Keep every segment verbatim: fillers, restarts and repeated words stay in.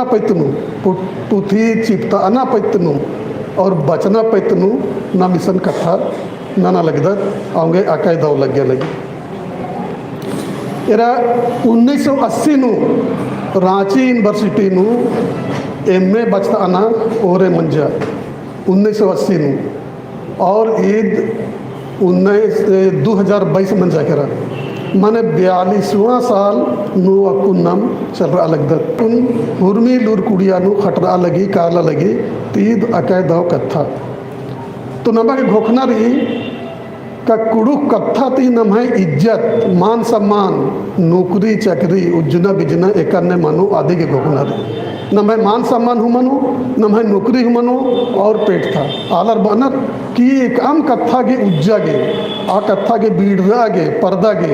पइत नू, पु-, पुथी चिपताना पइत नू और बचना पइत नू नाम इसन कत्था नना लगदत, औंगे अकय दव लग्गे लगी। एरा उन्नीस सौ अस्सी नू रांची University नू M A बचताना ओरे मंजा, उन्नीस सौ अस्सी नू। और ईद उन्नीस, ए, दो हज़ार बाईस मंजा केरा, माने बयालीसवाँ साल नू अक्कुन नाम चलरआ लगदत। अक्कुन हुरमी लूर कुड़िया नू खटरआ लगी, काला लगी, तीद अकय दव कत्था। तो नमा गे घोखना रई का कुँड़ुख़ कत्था ती नम्है इज्जत, मान सम्मान, नौकरी चाकरी, उज्जना बिज्जना एकन्ने मनो अदिगे घोखना रई। नम्है मान सम्मान हूँ मनो, नम्है नौकरी हूँ मनो और पेटता। आलर बअनर कि एकअम कत्था गे उज्जा गे, आ कत्था गे बीड़रआ गे, परदा गे,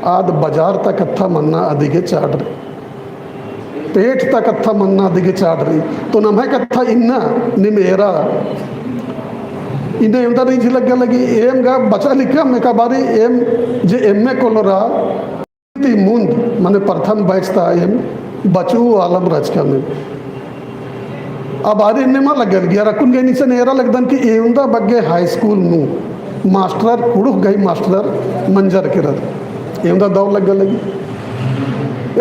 आद बजार ता कत्था मन्ना अदिगे चाड़ रई। पेट ता कत्था मन्ना अदिगे चाड़ रई। तो नम्है कत्था इन्ना नीम एरा। इन्ना एवंदा रई झिलग्गा लगी, एम गा बचआ लिक्कम एका बारी एम जे M A कोलोरा ती मुन्द, माने प्रथम batch ता एम बचऊ आलम रहचकम एम। आ बारी एन्ने मा लग्गा लगी, अरा अक्कुन गे इसन एरा लगदन कि एवंदा बग्गे high school नू मास्टर, कुँड़ुख़ गही मास्टर मंजर केरर। एवंदा दव लग्गा लगी।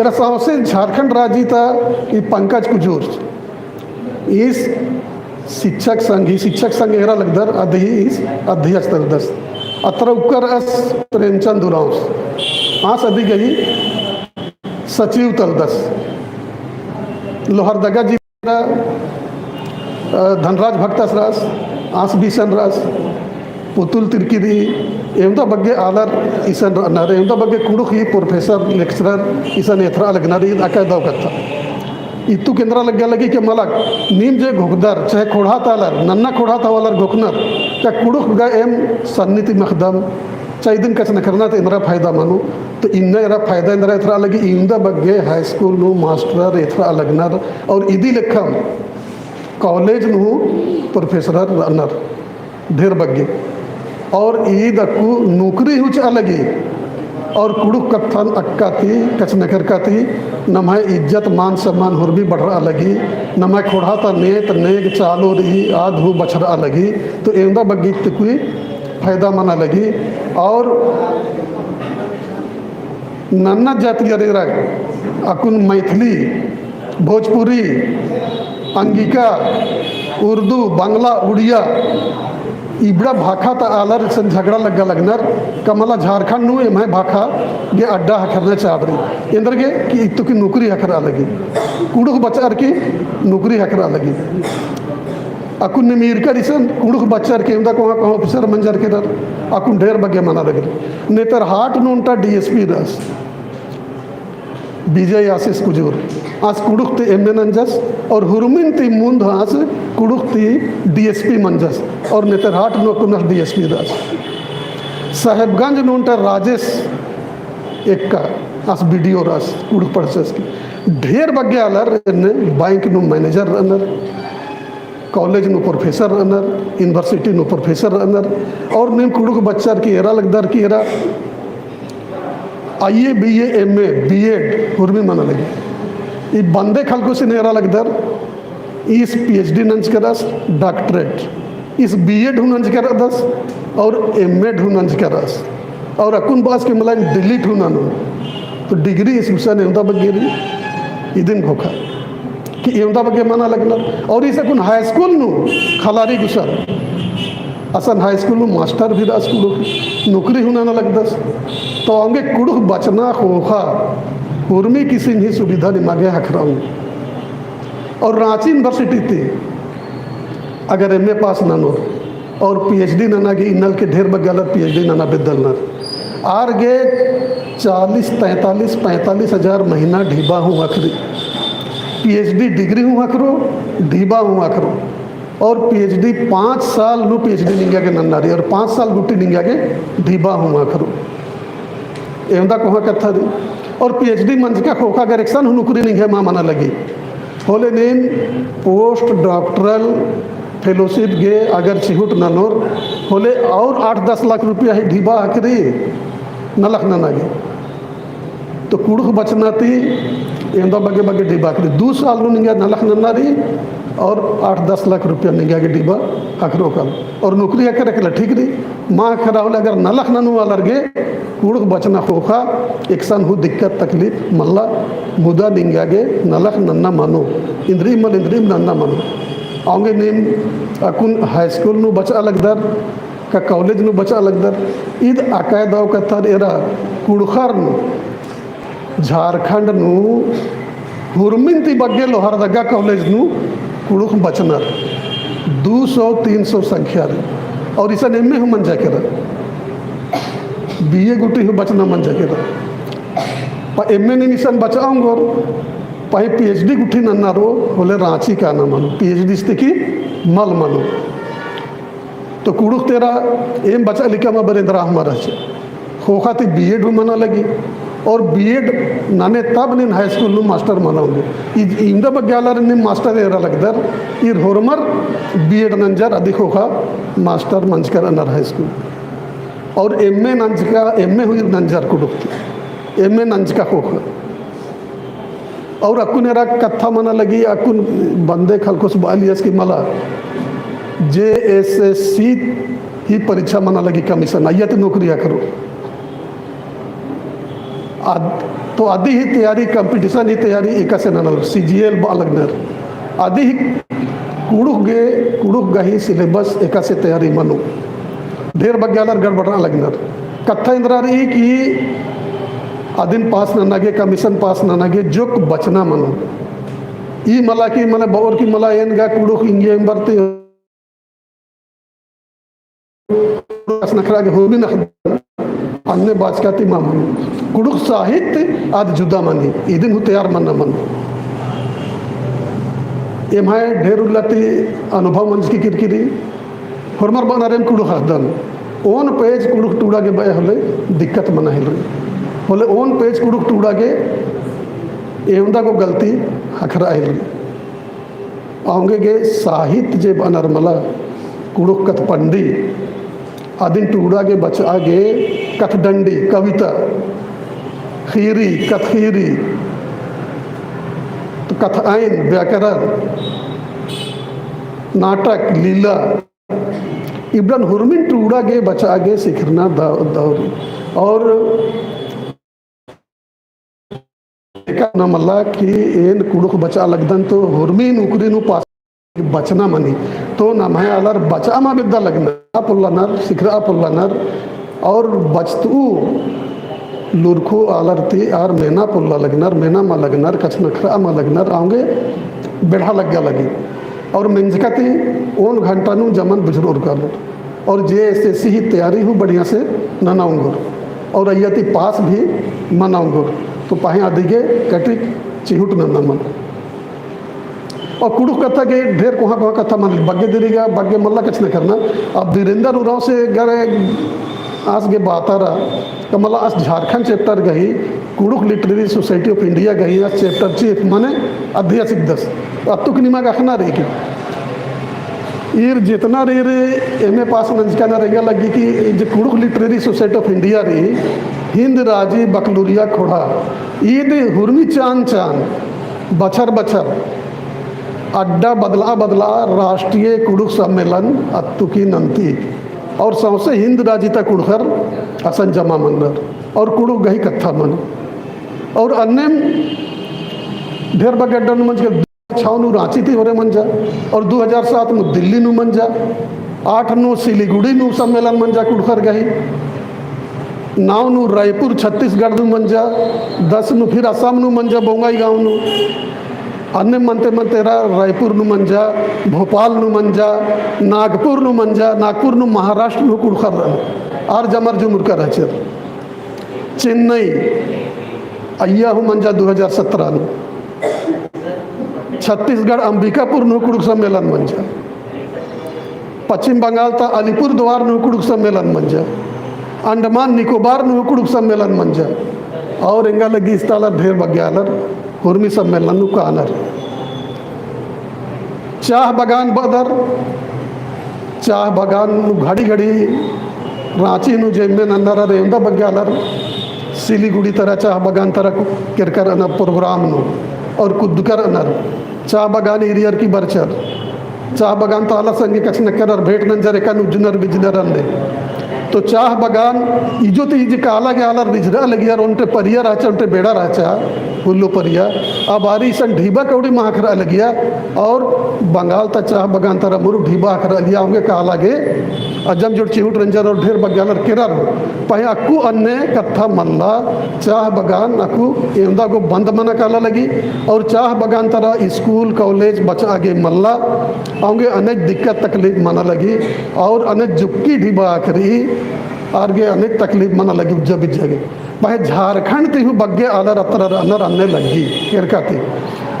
एरा सौंसे झारखंड राजी ता ई पंकज कुजूर, ईस शिक्षक संघ, ई शिक्षक संघ एरा लगदर, अदही ईस अध्यक्ष तलदस। अत्रा उक्कर अस प्रेमचंद उराँवस। आस अदी गही सचिव तलदस। लोहरदगा जी अ, धनराज भगतस रअस, आस भी इसन रअस, पुतुल तिर्की रई, एवंदा बग्गे आलर इसन रअनर, एवंदा बग्गे कुँड़ुख़ ही professor, lecturer इसन एथरआ लगनर, ईद अकय दव कत्था। इत्तु केन्द्रा लग्गा लगी के मलक, नीम जे घोखदर, चाहे ख़ोंड़हा ता आलर, नन्ना ख़ोंड़हा ता आलर घोखनर, का कुँड़ुख़ गा एम सन्नी ती मखदम, चाहे इदिन कछनखरना ती एन्दरा फायदा मनो, तो इन्ना एरा फायदा एन्दरा एथरआ लगी, एवंदा बग्गे high school नू मास्टर एथरआ लगनर, और इदी लेखम college नू professor रअनर ढेर बग्गे। और ईद अक्कु नौकरी हूँ चिआ लगी। और कुँड़ुख़ कत्थन अक्का ती, कछनखरका ती, नम्है इज्जत, मान, सम्मान होरमी बढ़रआ लगी। नम्है ख़ोंड़हा ता नेत, नेग, चालो रई, आद हूँ बछरआ लगी। तो एवंदा बग्गे इत्तकुई फायदा मना लगी। और नन्ना जातियर एरा अक्कुन मैथिली, भोजपुरी, अंगिका, उर्दू, बंगला, उड़िया, इबड़ा भाखा ता आलर इसन झगड़ा लग्गा लगनर, का मला झारखंड नू एम्है भाखा गे अड्डा ख़क्खरना चाड़ रई। एन्देरगे कि इत्तुकी नौकरी ख़क्खरआ लगी। कुँड़ुख़ बचअर की नौकरी ख़क्खरआ लगी। अक्कुन नीम ईरकर इसन कुँड़ुख़ बचर के एवंदा कोहाँ कोहाँ officer मंजर केरर, अक्कुन ढेर बग्गे मना लगी। नेतरहाट नू ओन्टा D S P रअस, विजय आशीष कुजूर, आस कुँड़ुख़ ती M A नंजस और हुरमिन ती मुन्द आस कुँड़ुख़ ती D S P मंजस और नेतरहाट नू अक्कुन आस D S P रअस। साहेबगंज नू ओन्टा राजेश एक्का, आस B D O रअस, कुँड़ुख़ पढ़चस की। ढेर बग्गे आलर एन्ने बैंक नू manager रअनर, college नू professor रअनर, university नू professor रअनर, और नीम कुँड़ुख़ बचर की एरा लगदर की era I A, B A, M A, B Ed हुरमी मना लगी। ई बंदे खलकोसिन एरा लगदर, ईस PhD नंजकरस, doctorate, ईस B Ed हूँ नंजकरदस, और M Ed हूँ नंजकरस। और अक्कुन बअस के मला एन D.Litt हूँ ननोन। तो degree ईस गुसन एवंदा बग्गे रई, इदिन घोखा कि एवंदा बग्गे मना लगनर। और ईस अक्कुन high school नू खलारी गुसन, असन high school नू मास्टर भी रअस कुँड़ुख़, नौकरी हूँ नना लगदस। तो औंगे कुँड़ुख़ बचना ख़ोख़ा, उर्मी किसिम ही सुविधा निमा गे ख़क्खरओन। और राँची university ती अगर M A pass ननोर, और PhD नना गे इन्नल के ढेर बग्गे आलर PhD नना बेद्दलनर। आर गे चालीस, तैंतालीस, पैंतालीस हजार महीना ढिबा हूँ ख़क्खरई। PhD degree हूँ ख़क्खरो, ढिबा हूँ ख़क्खरो। और PhD पाँच साल नू PhD निंगा गे नन्ना रई, और पाँच साल गुट्ठी निंगा गे ढिबा हूँ ख़क्खरो। एवंदा कोहाँ कत्था रई। और PhD मंजका ख़ोख़ा अगर एकसन हूँ नौकरी निंग्है मा मना लगी। होले नीन post doctoral fellowship गे अगर चिहुट ननोर, होले और आठ दस लाख रुपया ही ढिबा ख़क्खरई नलख नना गे। तो कुँड़ुख़ बचना ती एवंदा बग्गे बग्गे डिबा ख़क्खरई। दू साल नू निंगा नलख नन्ना रई और आठ दस लाख रुपया निंगा गे डिबा ख़क्खरो काल। और नौकरी अख़रआ केरा ठीक रई, मल ख़क्खरा होले अगर नलख ननू आलर गे कुँड़ुख़ बचना ख़ोख़ा एकसन हूँ दिक्कत तकलीफ मल्ला, मुदा निंगा गे नलख नन्ना मनो, इन्द्रिइम मल इन्द्रिइम नन्ना मनो। औंगे नीम अक्कुन high school नू बचआ लगदर, का college नू बचआ लगदर, ईद अकय दव कत्थर एरा कुँड़ुख़र नू झारखंड नू हुरमिन ती बग्गे लोहरदगा college नू कुँड़ुख़ बचनर, दू सौ तीन सौ संख्या रई। और इसन M A हूँ मंजा केरा, B A गुट्ठी हूँ बचना मंजा केरा। पहें M A नीम इसन बचआ ओंगोर, पहें PhD गुट्ठी नन्ना रओ होले राँची काना मनो, PhD इस्ते की मल मनो। तो कुँड़ुख़ ती एरा एम बचआ लिखआ मा बरआ एन्दरा हूँ मल रहचा। ख़ोख़ा ती B Ed हूँ मना लगी। और B Ed नने तब नीन high school नू मास्टर मना ओंगोर। ईद, एवंदा बग्गे आलर नीम मास्टर एरा लगदर, ईर होरमर B Ed नंजर अदी ख़ोख़ा मास्टर मंजकर रअनर high school। और M A नंजका, M A हूँ ईर नंजर कुँड़ुख़ ती। M A नंजका ख़ोख़ा। और अक्कुन एरा कत्था मना लगी, अक्कुन बंदे खलखोस बआलियस कि मला J S S C ही परीक्षा मना लगी commission, अइय्या ती नौकरी अख़रो। अद-, तो अदी ही तैयारी, competition ही तैयारी एकासे नना लग, C G L बआ लगनर। अदी ही कुँड़ुख़ गे, कुँड़ुख़ गही syllabus एकासे तैयारी मनो। ढेर बग्गे आलर गड़बड़आ लगनर। कत्था एन्दरा रई कि अदिन पास नना गे, commission पास नना गे, जोक बचना मनो। ई मला कि मला बओर कि मला एन गा कुँड़ुख़ इंगे एम्बर ती कछनखरआ गे हुरमी नखदन, अन्ने बाचका ती मल मनो। कुँड़ुख़ साहित्य आद जुदा मनी, इदिन हूँ तैयार मन्ना मनो। एम्है ढेर उल्ला ती अनुभव मंजकी केरकी रई, होरमर बअनर एम कुँड़ुख़ अख़दन। ओन page कुँड़ुख़ टूड़ा गे बआ होले दिक्कत मना हेलरी। होले ओन page कुँड़ुख़ टूड़ा गे एवंदा गो गलती ख़क्खरआ हेलरी। औंगे गे साहित्य जे बअनर मला कुँड़ुख़ कत्थपंडी, अदिन टूड़ा गे बचआ गे कत्थडंडी, कविता, ख़ीरी, कत्थख़ीरी, तो कत्थअइन, व्याकरण, नाटक, लीला, इबड़न हुरमिन टूड़ा गे बचआ गे सिखरना दव-, दव रई। और एका ना मला कि एन कुँड़ुख़ बचआ लगदन तो हुरमिन उकरी नू पास बचना मनी। तो नम्है आलर बचआ मा बेद्दा लगनर, पोल्लनर, सिखरआ पोल्लनर, और बचतऊ लूरखू आलर ती आर मेना पोल्ला लगनर, मेना मा लगनर, कछनखरआ मा लगनर, औंगे बेढ़ा लग्गा लगी। और मेंजका ती ओन घंटा नू जमन बुझुरओर कालोर। और J S S C ही तैयारी हूँ बढ़िया से नना ओंगोर। और अइय्या ती पास भी मना ओंगोर। तो पहें अदिगे कटिक चिहुट नन्ना मनो। और कुँड़ुख़ कत्था गे ढेर कोहाँ कोहाँ कत्था मनी, बग्गे दिरिगा बग्गे मल्ला कछनखरना। अब वीरेंद्र उराँव से गरे आस गे बातारा, का मला आस झारखंड chapter गही, कुँड़ुख़ Literary Society of India गही आस chapter chief मने अध्यक्ष हिकदस। अत्तुक निमा गे अख़ना रई कि ईर जेतना रई, ईर M A पास नंजका ना रई, एंगा लग्गी कि जे कुँड़ुख़ Literary Society of India रई, हिन्द राजी बकलुरिया ख़ोंड़हा, ईद हुरमी चान चान बछर बछर अड्डा बदला बदला राष्ट्रीय कुँड़ुख़ सम्मेलन अत्तुकी नन्ती। और सौंसे हिन्द राजी ता कुँड़ुख़र असन जमा मन्नर और कुँड़ुख़ गही कत्था मनी। और अन्नेम ढेर बग्गे अड्डा नू मंजका, छव नू राँची ती होरे मंजा और दू हजार सात नू दिल्ली नू मंजा, आठ नू सिलीगुड़ी नू सम्मेलन मंजा कुँड़ुख़र गही, नौ नू रायपुर छत्तीसगढ़ नू मंजा, दस नू फिर असम नू मंजा बोंगाईगाँव नू, अन्ने मनते मनते रा-, रायपुर नू मंजा, भोपाल नू मंजा, नागपुर नू मंजा, नागपुर नू महाराष्ट्र नू कुँड़ुख़र रअनर, आर जमर जुमुरका रहचर। चेन्नई अइय्या हूँ मंजा दू हजार सत्रह नू। छत्तीसगढ़ अंबिकापुर नू कुँड़ुख़ सम्मेलन मंजा। पश्चिम बंगाल ता अलीपुरद्वार नू कुँड़ुख़ सम्मेलन मंजा। अंडमान निकोबार नू कुँड़ुख़ सम्मेलन मंजा। और एंगा लग्गी इस्ताला ढेर बग्गे आलर हुरमी सम्मेलन नू कानर। चाह बगान बअदर, चाह बगान नू घड़ी घड़ी राँची नू जेम्मे नन्नर एवंदा बग्गे आलर सिलीगुड़ी तरा चाह बगान तरा कु-, केरकर रअनर program नू और कुद्दकर रअनर। चाह बगान एरियर की बरचर। चाह बगान ता आलर संगे कछनखरर, भेंट नंजर, एका नू उज्जनर बिज्जनर अन्ने। तो चाह बगान इजो ती इजे काला गे आलर रिझरआ लगियर, ओन्टे परिया रहचा, ओन्टे बेड़ा रहचा, हुल्लो परिया। आ बारी इसन ढिबा कौड़ी मा ख़क्खरआ लगिया और बंगाल ता चाह बगान तरा मुरु ढिबा ख़क्खरआ लगिया, औंगे काला गे अजम जोड़ चिहुट रंजर और ढेर बग्गे आलर केरर। पहें अक्कु अन्ने कत्था मल्ला, चाह बगान अक्कु एवंदा गो बंद मना काला लगी और चाह बगान तरा school, college बचआ गे मल्ला, औंगे अनेक दिक्कत तकलीफ मना लगी और अनेक जुक्की ढिबा आखिरी आर गे अनेक तकलीफ मना लगी उज्जा बिज्जा गे। पहें झारखंड ती हूँ बग्गे आलर अतरा रअनर अन्ने लग्गी केरका ती।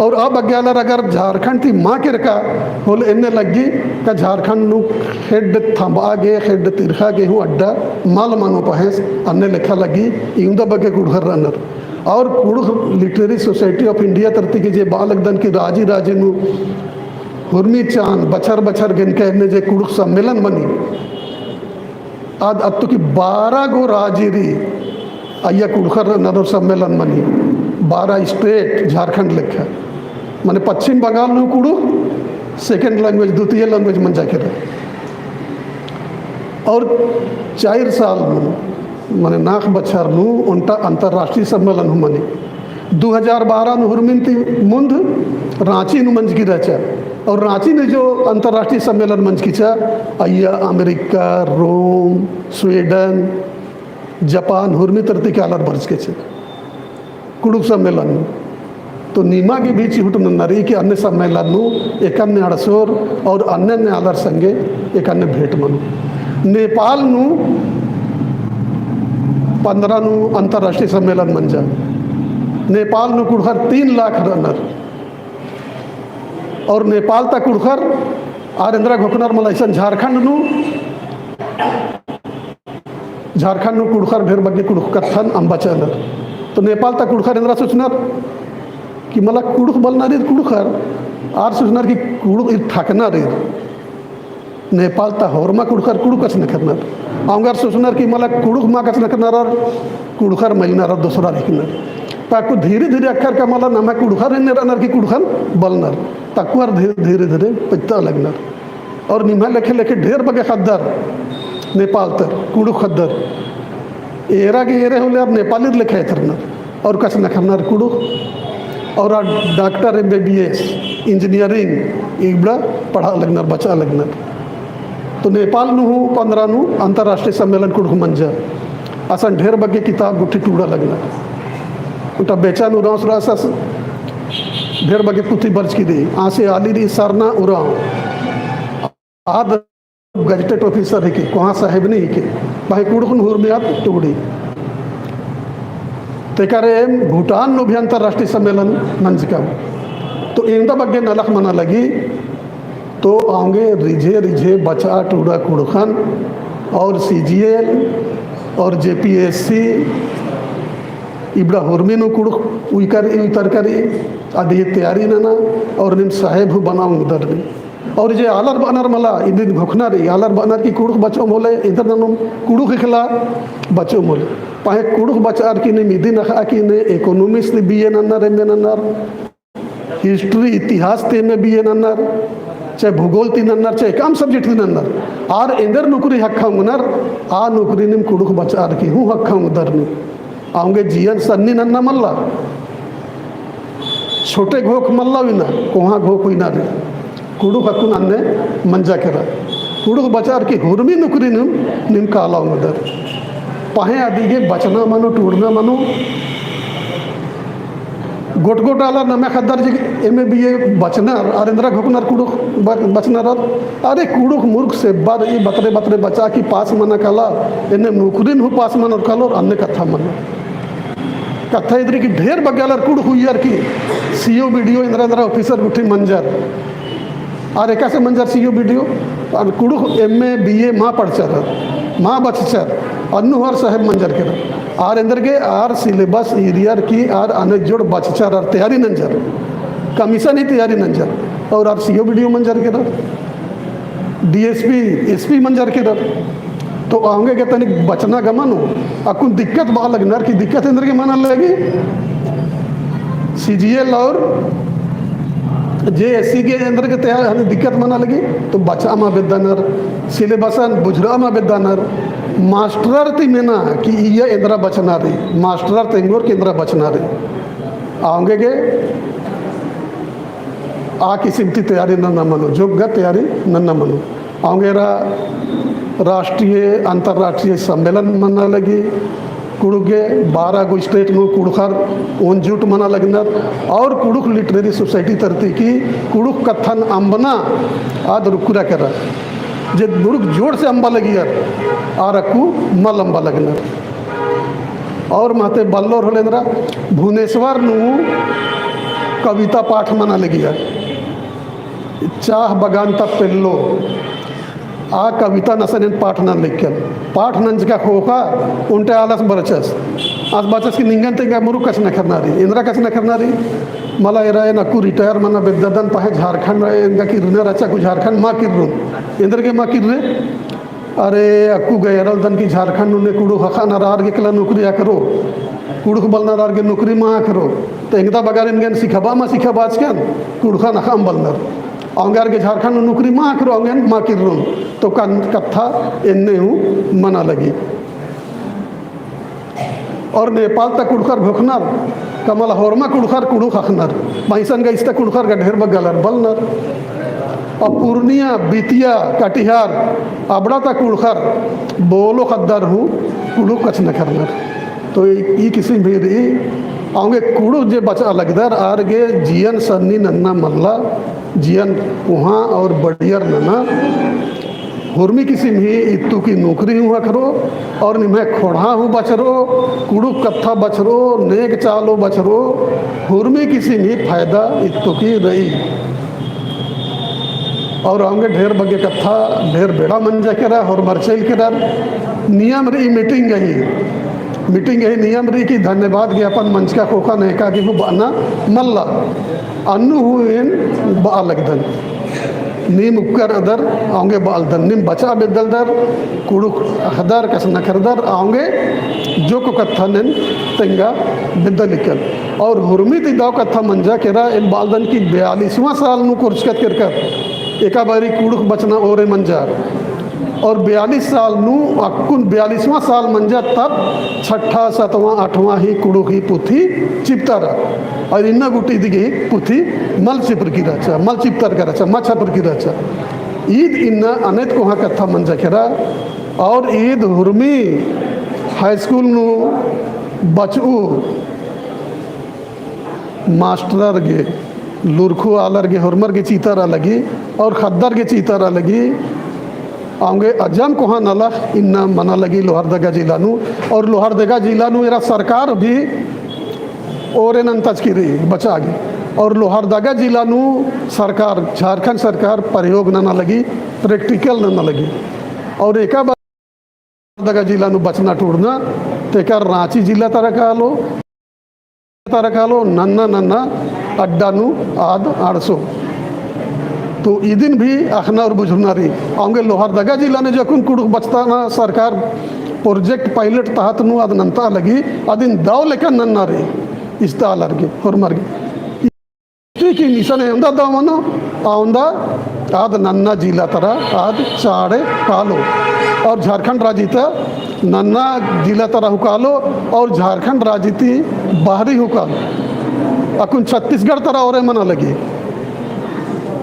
और आ बग्गे आलर अगर झारखंड ती मा केरका होले एन्ने लग्गी का झारखंड नू ख़ेड्ड थम्बआ गे, ख़ेड्ड तिरख़ा गे हूँ अड्डा मल मनो पहेंस अन्ने लेखा लग्गी, इवंदा बग्गे कुँड़ुख़र रअनर। और कुँड़ुख़ Literary Society of India तरती के जे बआ लगदन कि राजी राजी नू हुरमी चान बछर बछर गेनका एन्ने जे कुँड़ुख़ सम्मेलन मनी, आद अत्तु कि बारह गो राजी री अइय्या कुँड़ुख़र ननोर सम्मेलन मनी, बारह state झारखंड लेखा, माने पश्चिम बंगाल नू कुँड़ुख़ second language, द्वितीय language मंजा केरा। और चार साल नू, माने नाख़ बछर नू ओन्टा अंतर्राष्ट्रीय सम्मेलन हूँ मनी। दो हज़ार बारह नू हुरमिन ती मुन्द राँची नू मंजकी रहचा। और राँची नू जो अंतर्राष्ट्रीय सम्मेलन मंजकी चा, अइय्या अमेरिका, रोम, स्वीडन, जापान, हुरमी तरती के आलर बरचकी चा। कुँड़ुख़ सम्मेलन नू। तो निमा गे भी चिहुट नन्ना रई कि अन्ने सम्मेलन नू एकन्ने अंड़सोर और अन्ने अन्ने आलर संगे एकन्ने भेंट मनो। नेपाल नू पन्द्रह नू अंतर्राष्ट्रीय सम्मेलन मंजा। नेपाल नू कुँड़ुख़र तीन लाख रअनर। और नेपाल ता कुँड़ुख़र आर एन्दरा घोखनर मला इसन झारखंड नू झारखंड नू कुँड़ुख़र ढेर बग्गे कुँड़ुख़ कत्थन अम्बचनर। तो नेपाल ता कुँड़ुख़र एन्दरा सोचनर कि मला कुँड़ुख़ बलनर ईर कुँड़ुख़र, आर सोचनर कि कुँड़ुख़ ईर थकनर ईर। नेपाल ता होरमा कुँड़ुख़र कुँड़ुख़ कछनखरनर। औंगर सोचनर कि मला कुँड़ुख़ मा कछनखरनर और कुँड़ुख़र मइलनर और दोसरा हिकनर। ताकु धीरे धीरे अक्खर का मला नमा कुँड़ुख़र एन्ने रअनर कि कुँड़ुख़न बलनर। ताकु आर धीरे धीरे धीरे पत्ता लगनर। और निम्है लेखे लेखे ढेर बग्गे ख़द्दर नेपाल तर, कुँड़ुख़ ख़द्दर। एरा गे एरे होले आर नेपालीर लेखा एथरनर। और कछनखरनर कुँड़ुख़। और आर डॉक्टर, एमबीबीएस, इंजीनियरिंग, इबड़ा पढ़ा लगनर, बचा लगनर। तो नेपाल नू हूँ पन्द्रह नू अंतर्राष्ट्रीय सम्मेलन कुँड़ुख़ मंजा। असन ढेर बग्गे किताब गुट्ठी टूड़ा लगनर। उटा बेचन उराँवस रअसस ढेर बग्गे पुथी बरचकी रई, आसे आली रई सरना उराँव। आद गजटेड ऑफिसर हिके, कोहाँ साहेबनी हिके, पहें कुँड़ुख़ नू हुरमी आद टूड़ी। तेकर एम भूटान नू भी अंतर्राष्ट्रीय सम्मेलन मंजकम। तो एवंदा बग्गे नलख मना लगी, तो औंगे रिझे रिझे बचा टूड़ा कुँड़ुख़न और सीजीएल और जेपीएससी इबड़ा हुरमी नू कुँड़ुख़ उइकर, उइतर करी, अदिगे तैयारी नना और नीम साहेब हूँ बना ओंगदर नी। और जे आलर बअनर मला, इदिन घोखना रई, आलर बअनर कि कुँड़ुख़ बचओम होले, एन्देर ननोम कुँड़ुख़ इखला बचओम होले। पहें कुँड़ुख़ बचअर की नीम इदिन अख़आ कि ने economics ती बीए नन्नर, एमए नन्नर, history, इतिहास ती एमए बीए नन्नर, चाहे भूगोल ती नन्नर, चाहे एकअम subject ती नन्नर। आर एन्देर नौकरी हक्खा ओंगनर, आ नौकरी नीम कुँड़ुख़ बचअर की हूँ हक्खा ओंगदर नी। औंगे जियन सन्नी नन्ना मल्ला। छोटे घोख मल्ला उइना, कोहाँ घोख उइना रे। कुँड़ुख़ अक्कुन अन्ने मंजा केरा। कुँड़ुख़ बचअर की हुरमी नौकरी नीम, नीम काला ओंगदर। पहें अदिगे बचना मनो, टूड़ना मनो। गोट गोट आलर नम्है ख़द्दर जे एमए बीए बचनर, आर एन्दरा घोखनर कुँड़ुख़ ब-, बचनर आर। अरे कुँड़ुख़ मूर्ख सेब्बा रई, बतरे बतरे बचा की पास मना काला, एन्ने नौकरी नू हूँ पास मनर कालोर, अन्ने कत्था मनो। कत्था इदरी कि ढेर बग्गे आलर कुँड़ुख़ उइयर की सीओ बीडीओ एन्दरा एन्दरा ऑफिसर गुट्ठी मंजर। आर एकासे मंजर सीओ बीडीओ, आर कुँड़ुख़ एमए बीए मा पढ़चर, मा बचचर, अन्नु हूँ आर साहेब मंजर केरा। आर एन्देर गे आर syllabus ईरियर की आर अनेक जोड़ बचचर, आर तैयारी नंजर, commission ही तैयारी नंजर, और आर सीओ बीडीओ मंजर केरा, डीएसपी, एसपी मंजर केरा। तो औंगे गे तनिक बचना गा मनो, अक्कुन दिक्कत बआ लगनर कि दिक्कत एन्देरगे मना लगी। सीजीएल और जेएससी गे एन्देरगे तैयार हने दिक्कत मना लगी। तो बचआ मा बेद्दनर, सिलेबसन बुझुरआ मा बेद्दनर। मास्टरर ती मेना कि इय्या एन्देरा बचना रई, मास्टरर तेंगोर कि एन्देरा बचना रई। औंगे गे आ किसिम ती तैयारी नन्ना मनो, जोग्गा तैयारी नन्ना मनो। औंगे एरा राष्ट्रीय, अंतर्राष्ट्रीय सम्मेलन मना लगी। कुँड़ुख़ गे बारह गो state नू कुँड़ुख़र ओन जुट मना लगनर और कुँड़ुख़ literary society तरती की कुँड़ुख़ कत्थन अम्बना आद रुकुरा केरा। जे मुरुख जोर से अम्बा लगियर, आर अक्कु मल अम्बा लगनर। और महते बल्लोर होले एन्देरा भुवनेश्वर नू कविता पाठ मना लगियर। चाह बगान ता पेल्लो, आ कविता नसन एन पाठ नन लिखन। पाठ नंजका ख़ोख़ा, ओन्टे आलस बरचस। आस बाचस कि निंगन तेंगा मुरुख कछनखरना रई, एन्देरा कछनखरना रई। मला एरा एन अक्कु retire मना बेद्ददन, पहें झारखंड एंगा किर्रना रहचा, अक्कु झारखंड मा किर्रोन। एन्देरगे मा किर्रे? अरे, अक्कु गा एरालदन कि झारखंड नू ने कुँड़ुख़ अख़नर आर गे कला नौकरी अख़रो, कुँड़ुख़ बलनर आर गे नौकरी मा अख़रो। तो एंगदा बगर एन गे सिखाबआ मा सिखाबाचकन, कुँड़ुख़न अख़अम बलनर। औंगे आर गे झारखंड नू नौकरी मा अख़रो, औंगे मा किर्रोन। तो कन-, कत्था एन्ने हूँ मना लगी। और नेपाल ता कुँड़ुख़र भोखनर, का मला होरमा कुँड़ुख़र कुँड़ुख़ अख़नर। भैंसन गा इस्ता कुँड़ुख़र गा ढेर बग्गे आलर बलनर। और पूर्णिया, बेतिया, कटिहार, अबड़ा ता कुँड़ुख़र बोलो ख़द्दर हूँ कुँड़ुख़ कछनखरनर। तो ई, ई किसिम भी रई, औंगे कुँड़ुख़ जे बचआ लगदर, आर गे जियन सन्नी नन्ना मल्ला, जियन कोहाँ और बढ़ियर नना। होरमी किसिम ही इत्तु की नौकरी हूँ अख़रो और निम्है ख़ोंड़हा हूँ बछरो, कुँड़ुख़ कत्था बछरो, नेग चालो बछरो, होरमी किसिम ही फायदा इत्तु की रई। और औंगे ढेर बग्गे कत्था, ढेर बेड़ा मंजा केरा, होरमर चइल केरर। नियम रई meeting गही, meeting गही नियम रई कि धन्यवाद ज्ञापन मंजका ख़ोख़ा नेका गे हूँ बअना मल्ला। अन्नु हूँ एन बआ लगदन। नीम उक्कर अदर औंगे बआलदन, नीम बचआ बेद्दलदर, कुँड़ुख़ अख़दर, कछनखरदर, औंगे जोक्क कत्थन एन तेंगा बेद्दलिकन। और हुरमी ती दव कत्था मंजा केरा, एन बआलदन कि बयालीसवाँ साल नू कोरचकत केरकत एका बारी कुँड़ुख़ बचना ओरे मंजा। और बयालीस साल नू अक्कुन बयालीसवाँ साल मंजा, तब छठा, सतवाँ, अठवाँ ही कुँड़ुख़ ही पुथी चिपतारा। और इन्ना गूटी इदी गही पुथी मल चिपरकी रहचा, मल चिपतरका रहचा, मल छपरकी रहचा। ईद इन्ना अनेत कोहाँ कत्था मंजा केरा। और ईद हुरमी high school नू बचऊ मास्टरर गे, लूरखू आलर गे, होरमर गे चितारा लगी और ख़द्दर गे चितारा लगी। औंगे अजम कोहाँ नलख इन्ना मना लगी लोहरदगा जिला नू। और लोहरदगा जिला नू एरा सरकार भी ओरे नन्तचकी रई बचआ गे। और लोहरदगा जिला नू सरकार, झारखंड सरकार प्रयोग नना लगी, practical नना लगी। और एका बा- दगा जिला नू बचना टूड़ना, तेकर राँची जिला तरा कालो, तरा कालो, नन्ना नन्ना अड्डा नू आद अंड़सो। तो इदिन भी अख़ना और बुझुरना रई। औंगे लोहरदगा जिला नू जकुन कुँड़ुख़ बचता ना सरकार project pilot तहत नू आद नन्ता लगी, अदिन दव लेकन नन्ना रई। इस्ता आलर गे, होरमर गे। ठीक ही निसन एवंदा दव मनो, अवंदा आद नन्ना जिला तरा आद चाड़े कालो। और झारखंड राजी ता नन्ना जिला तरा हूँ कालो और झारखंड राजी ती बाहरी हूँ कालो। अक्कुन छत्तीसगढ़ तरा ओरे मना लगी।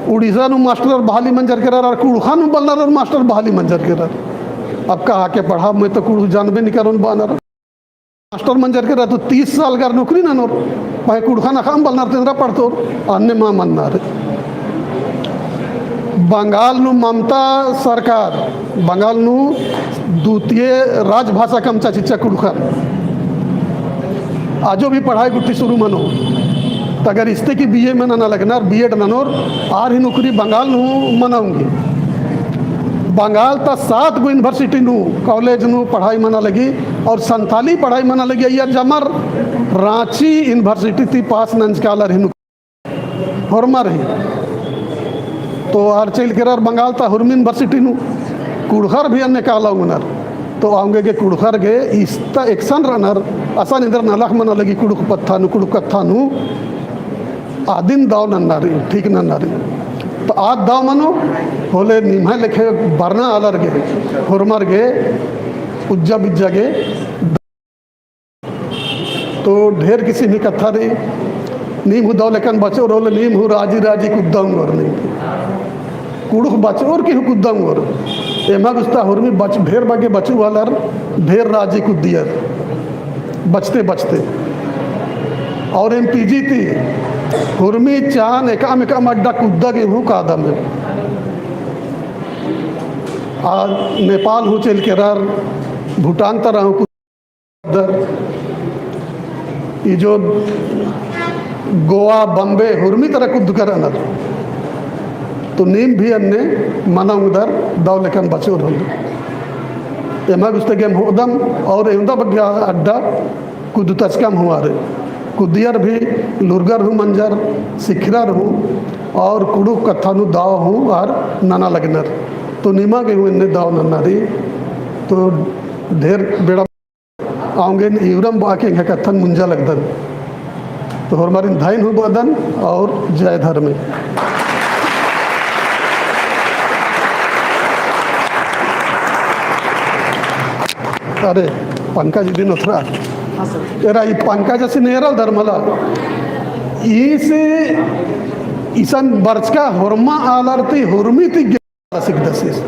उड़ीसा नू मास्टर बहाली मंजर केरर और कुँड़ुख़ा नू बलनर और मास्टर बहाली मंजर केरर। अब कहा के पढ़ा, मैं तो कुँड़ुख़ जानबे नहीं करोन बअनर। मास्टर मंजर केरर तो तीस साल गर नौकरी ननोर, पहें कुँड़ुख़न अख़अम बलनर तेंदरा पढ़तोर, अन्ने मा मन्नर। बंगाल नू ममता सरकार, बंगाल नू द्वितीय राजभाषा कमचा चिच्चा कुँड़ुख़न। आजो भी पढ़ाई गुट्ठी शुरू मनो, तगर इस्ते कि बीए मना लगनर, बीएड ननोर, आर ही नौकरी बंगाल नू मना ओंगी। बंगाल ता सात गो university नू, college नू पढ़ाई मना लगी और संथाली पढ़ाई मना लगी। अइय्या जमर राँची university ती पास नंजका आलर ही नू होरमर ही। तो आर चइल केरर बंगाल ता हुरमी university नू, कुँड़ुख़र भी अन्ने काला ओंगनर। तो औंगे गे कुँड़ुख़र गे इस्ता एकसन रअनर, असन एन्देर नलख मना लगी कुँड़ुख़ पत्था नू, कुँड़ुख़ कत्था नू, आदिन दव नन्ना रई, ठीक नन्ना रई। तो आद दव मनो, होले निम्है लेखे बरना आलर गे, होरमर गे, उज्जा बिज्जा गे, तो ढेर किसिम ही कत्था रई। नीम हूँ दव लेकन बचोर होले नीम हूँ राजी राजी कुद्दा ओंगोर नीम। कुँड़ुख़ बचोर की हूँ कुद्दा ओंगोर। एमा गुस्ता हुरमी बच-, ढेर बग्गे बचू वालर ढेर राजी कुद्दियर। बचते बचते। और एम पीजी ती हुरमी चान एकअम एकअम अड्डा कुद्दा गे हूँ कादम है। आ नेपाल हूँ चइल केरर, भूटान तरा हूँ दर, ई जो गोवा, बम्बे, हुरमी तरा कुद्दकर रअनर। तो नीम भी अन्ने मना ओंगदर दव लेकन बचोर होले। एमा गुस्ते गे एम होदम और एवंदा बग्गे अड्डा कुद्दतचकम हूँ आर। कुद्दियर भी लूरगर हूँ मंजर, सिखरर हूँ और कुँड़ुख़ कत्था नू दव हूँ आर नना लगनर। तो निमा गे हूँ एन्ने दव नन्ना रई। तो ढेर बेड़ा औंगे इवरम बआ के एंग्है कत्थन मुंजा लगदन। तो होरमारिन धइन हूँ बअदन और जय धर्मे। अरे, पंकज इदिन ओथरा। हाँ सर। एरा ई पंकज असिन एरा धर्मला। ईस इसन बरचका होरमा आलर ती होरमी ती गे-, सिकदसिस।